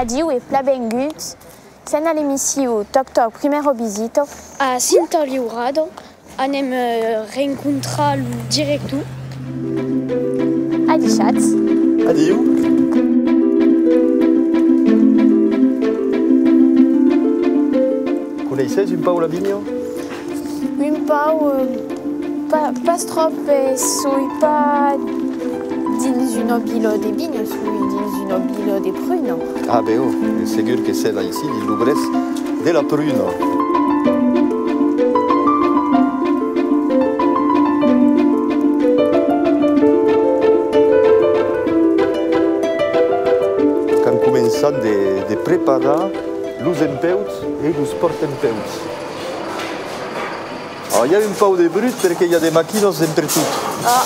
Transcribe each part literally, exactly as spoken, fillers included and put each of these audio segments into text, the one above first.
Adiu e plan venguts. Sèm a l'emission Tòc Tòc, primièra visita. A Senta Liurada, anem, eh, rencontrar lo director. Adishatz. Adiu. Coneisses un pauc la vinha? Un pauc, eh, pas, pas tròp, eh, soi pas dins una vila de vinha, soi dins una vila de pruna. Ah, ben, ò, segur que sèm aicí, dins lo brèç de la pruna. Qu'an començat de, de preparar los empeuts e los pòrta-empeuts. Ah, i a un pauc de brut perque i a de maquinas en pertot. Ah.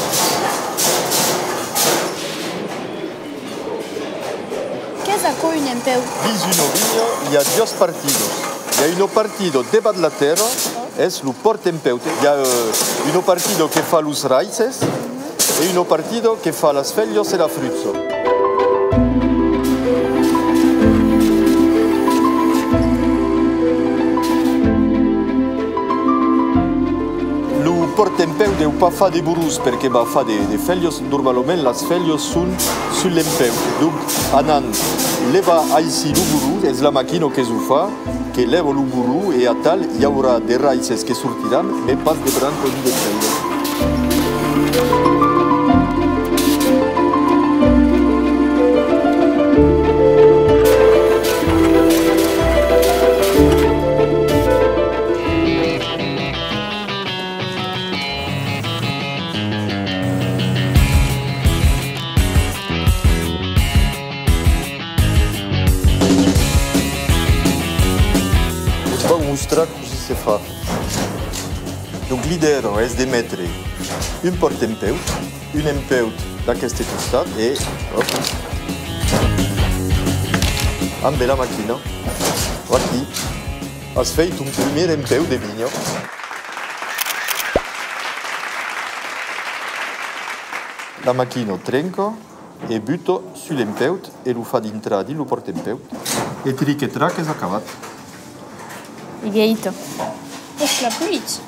Qu'es aquò un empeu? Dins una vinha, i a doas partidas. I a una partida debat la tèrra, es lo pòrta-empeut. I a, eh, una partida que fa los raices e una partida que fa las felhas e la frucha. Lo pòrta-empeut deu pas far de borrons perque va far de, de felhas. Normalament, las felhas son sus l'empeut. Donc, anam levar aicí lo borron, es la maquina que zo fa, que lèva lo borron e atal i aurà de raices que sortiràn, mès pas de brancas ni de felhas. Vos vau mostrar cossí se fa. Donc, l'idèa es de metre un pòrta-empeut, un empeut d'aqueste costat e, hòp, ambe la maquina, vaquí, as fèit ton primièr empeut de vinha. La maquina trenca e buta sus l'empeut e lo fa dintrar dins lo pòrta-empeut. E tric e trac, es acabat. E guaita. Es plan polit.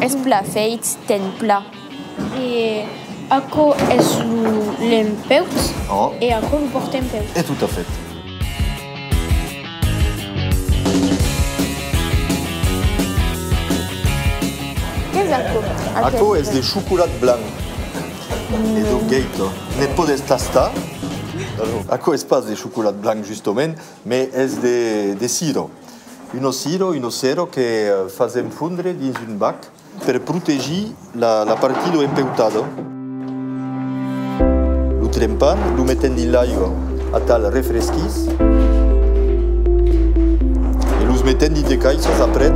Es plan fèit, ten plan. E aquò es lo, l'empeut. Ò. E aquò lo pòrta-empeut. E tot a fèt. Qu'es aquò? Aquò es de chocolat blanc. E donc, guaita, ne pòdes tastar. Aquò es pas de chocolat blanc, justament, mès es de, de cira. Una cira, una cera que, eh, fasèm fondre dins un bac per protegir la, la partida empeutada. Lo trempam, lo metèm dins l'aiga, atal refresquís, e los metèm dins de caissas après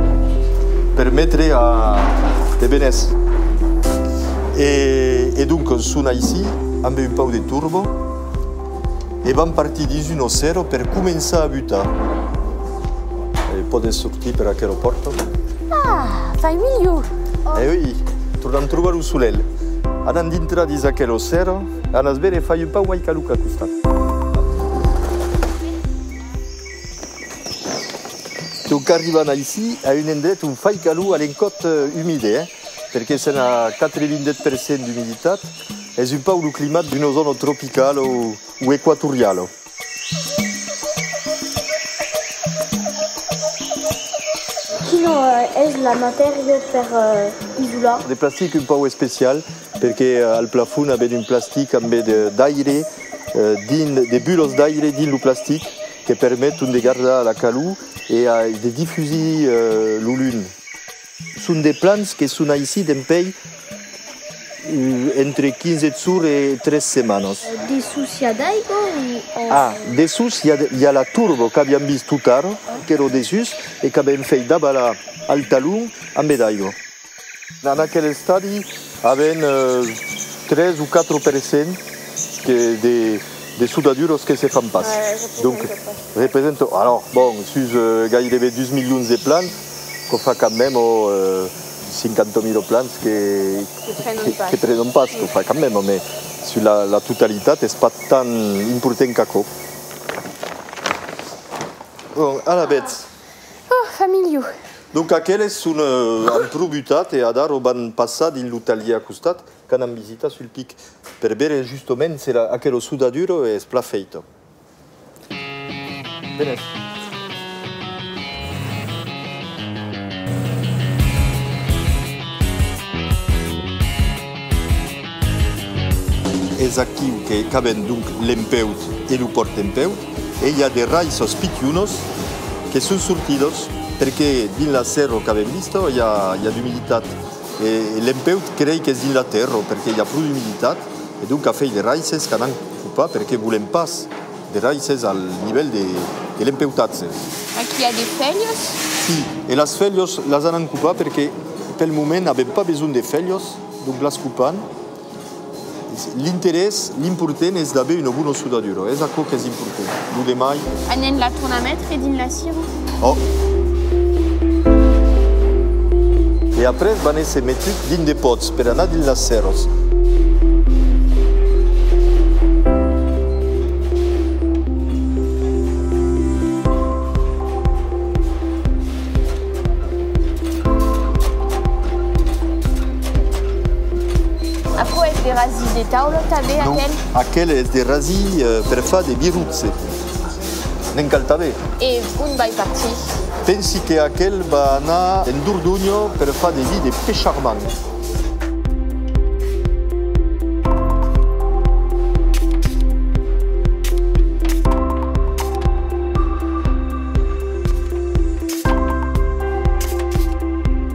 per metre a, de benés. E, e donc, son aicí, ambe un pauc de torba, e van partir dins una sèra per començar a butar. E pòdes sortir per aquela pòrta. Ah, fai milhor! E oui, tornam trobar lo solelh. Anam dintrar dins aquela sèra. Anas veire, fai un pauc mai caluc a costat. Donc, arribam aicí, a un endret ont fai caluc a l'encòp, eh, umide, eh? Perque sèm a quatre-vingt-dètz per cent d'umiditat. Es un pauc lo climat d'una zòna tropicala o, o equatoriala. Quina, eh, es la matèria per, eh, isolar? De plastic un pauc especial, perque, eh, al plafond avèm un plastic ambe de, d'aire, eh, dins, de bulas d'aire dins lo plastic que permeton de gardar la calor e, eh, de difusir, eh, lo lum. Son de plants que son aicí dempuèi, eh, entre quinze jorns e tres setmanas. Dessús i a d'aiga o, o... Ah, dessús i a, i a la torba qu'aviam vist tot ara, qu'èra dessús, e qu'avèm fèit davalar al talon ambe d'aiga. En aquel estadi, avèm, eh, tres o quatre per cent que de, de sodaduras que se fan pas. Ouais, representa pas. Donc, representa, alors, bon, sus, eh, gaireben dus milions de plants, quò fa quand même, ò, eh, cinquanta mila plants que, que prenon pas, quò fa quand même, mès sus la, la totalitat es pas tan important qu'aquò. Bon, alavetz. Oh, fa milhor. Donc aqueles son, euh, an pro butat e adara van passar dins lo talhièr a costat, qu'anam visitar sul pic, per veire justament se la, aquela sodadura es plan feita. Venètz. Es aquiu que, qu'avèm donc l'empeut e lo pòrt-empeut, e i a de raissas pichonas que son sortidas, perque dins la sèrra qu'avèm vista i a, i a d'umiditat, e, e l'empeut crei qu'es dins la tèrra, perque i a pro d'umiditat, e donc a fèit de raisses qu'anam copar, perque volèm pas de raisses al nivèl de, de l'empeutatge. Aquí i a de felhas? Sí, e las felhas las anam copar perque pel moment avèm pas besonh de felhas, donc las copam. L'interès, l'important es d'aver una bona sodadura, es aquò qu'es important. Lo demai. Anem la tornar metre dins la sira? Oh! E après van èsser metuts dins de pòts per anar dins las sèrras. Aquò es de rasim de taula tanben, non, aquel? Aquel es de rasim, eh, per far de birrutze. Ne'n cal tanben. E ont vai partir? Pensi que aquel va anar en Dordonha per far de vin de Pecharmant.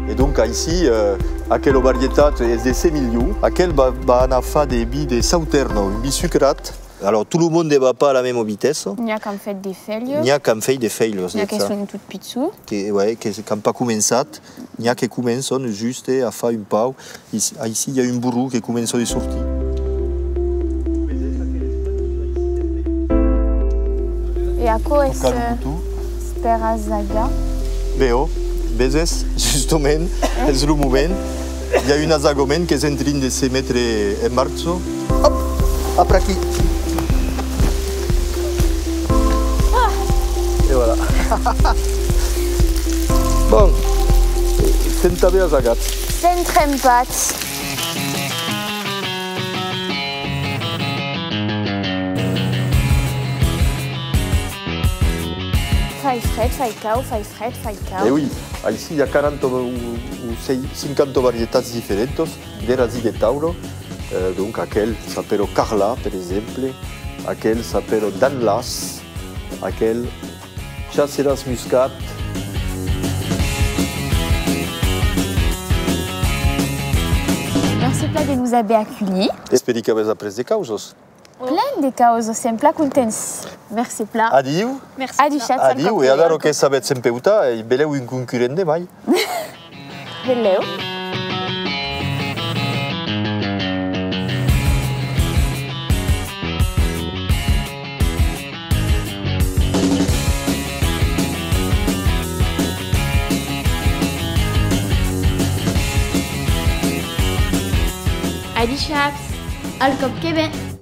E donc aicí, eh, aquela varietat es de Semillon. Aquel va, va anar far de vin de Sautèrna, un vin sucrat. Alors, tot lo monde va pas a la mèma vitessa. N'i a qu'an fèit de felhas. N'i a qu'an fèit de felhas, n'i a que son tot pichons. Que, ouais, que, qu'an pas començat. N'i a que començan juste a far un pauc. Aicí, aicí, i a un borron que comença de sortir. E aquò es, eh, per asagar? Veo, veses, justament, es lo moment. I a un asagament qu'es en trin de se metre en marcha. Hop! Après aquí. E voilà. Bon, sèm tanben asagats. Sèm trempats. Fai fred, fai caud, fai fred, fai caud. E oui, aicí i a quaranta o, o sei-, cinquanta varietats diferentas de rasim de taula. Eh, donc aquel s'apèla Carla, per exemple, aquel s'apèla Danlas, aquel Chasselas Muscat. Merci plan de nos aver aculhits. Espèri qu'avètz aprés de causas. Plen de causas, sèm plan contents. Merci plan. Adiu. Merci. Adishatz. Adiu, e adara que sabètz empeutar, e belèu un concurrent de mai. Belèu. Adishatz. Al còp que ven.